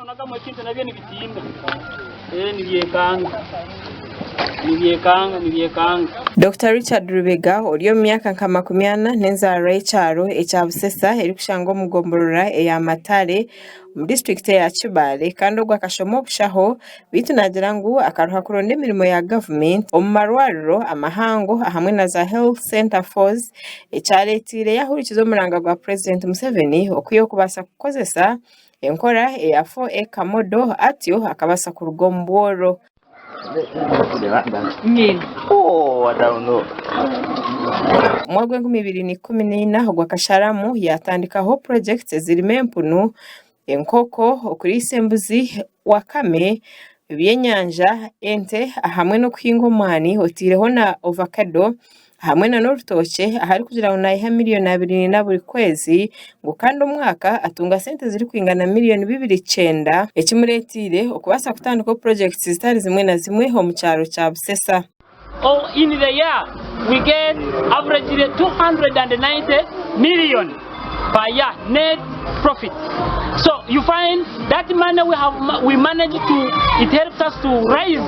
Nonagamu ekintu nabyo nibitiina, ee nibyekanga, nibyekanga, nibyekanga. Dokita Richard Rubega ori omu myaka nka 40 n'enzaarwa y'ekyaro ekya Busesa erikushangwa omu gomborora eya Matare omu disiturikiti eya Kibaale kandi ogwo akashoma obushaho beitu naagira ngu akaruha kuronda emirimo ya gavumenti omu marwariro amahango ahamwe na za Health Centre Fours ekyareeteire yaahurikiza omuranga gwa Purezidenti Museveni okwiha okubaasa kukozesa Enkora eya Four Acre Model atyo akabaasa kuruga omu bworo. Omwaka gw'enkumi ibiri na 14 ogwo akasharamu yaatandikaho purojekiti ezirimu empunu, enkoko, okuriisa embuzi, wakame, ebyenyanja, ente ahamwe n'okuhinga omwani otaireho na ovakado. hamwe na n'orutookye aharikugira ngu naiha miriyoni 24 buri kwezi ngu kandi omwaka atunga sente zirikwingana miriyoni 2.9 ekimureeteire okubaasa kutandikaho purojekiti zitari zimwe na zimwe omu kyaro kya Busesa. Or in the year we get averagely 290 million per year net profit. So you find that money we have we manage to it helps us to raise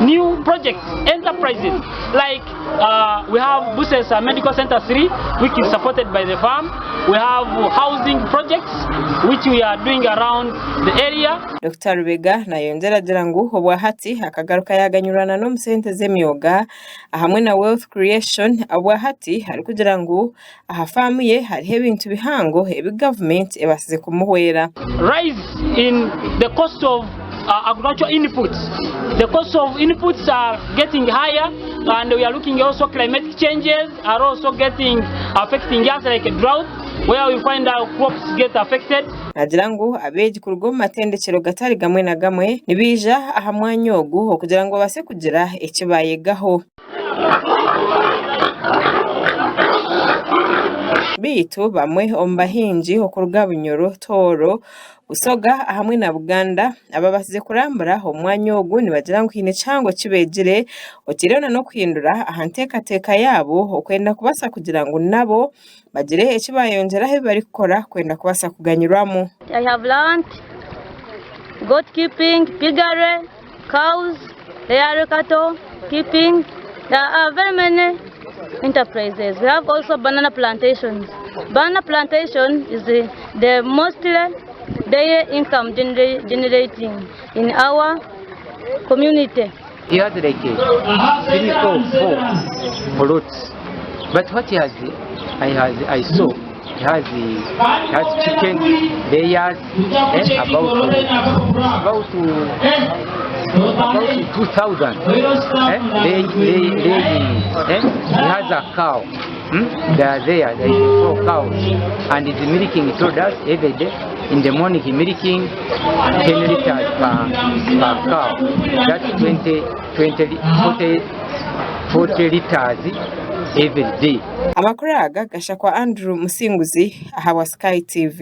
new projects, enterprises like uh, we have Busesa Medical Center 3 which is supported by the farm. We have housing projects which we are doing around the area. Dokita Rubega nayongyera agira ngu obwahati akagaruka yaganyurana n'omu sente z'emyoga ahamwe na wealth creation obwahati arikugira ngu Aha faamu ye hariho ebintu bihango ebi gavumenti ebaasize kumuhwera. Rise in the cost of agricultural inputs. The cost of inputs are getting higher and we are looking also climatic changes are also getting affecting us like a drought where we find our crops get affected. Naagira ngu abeegi kuruga omu matendekyero gatari gamwe na gamwe nibaija aha mwanya ogu okugira ngu babaase kugira eki baayegaho. Beitu bamwe omu bahingi okuruga Bunyoro, Tooro, Busoga ahamwe na Buganda ababasize kurambura omwanya ogu nibagira ngu haine kihango eki beegire oteireho n'okuhindura aha nteekateeka yaabo okwenda kubaasa kugira ngu nabo bagire eki bayongyera aha bi barikukora kwenda kubaasa kuganyirwamu. I have learnt goat keeping, piggery, cows, dairy cattle keeping, there are very many enterprises. We have also banana plantations. Banana plantation is the, the mostly daily income genera generating in our community. He has like three or four plots. But what he has, I has, I saw, he has, he has chicken layers, eh, about about about 2,000. Eh, lay, lay, laying, eh, he has a cow. Hmm? They are there, there is four cows, and he's milking. He told us every day. In the morning, he milking 10 liters per, per cow. That's 20, 20, 40, 40 liters every day. Amakuru aga gashakwa Andrew Musinguzi ahabwa Sky TV.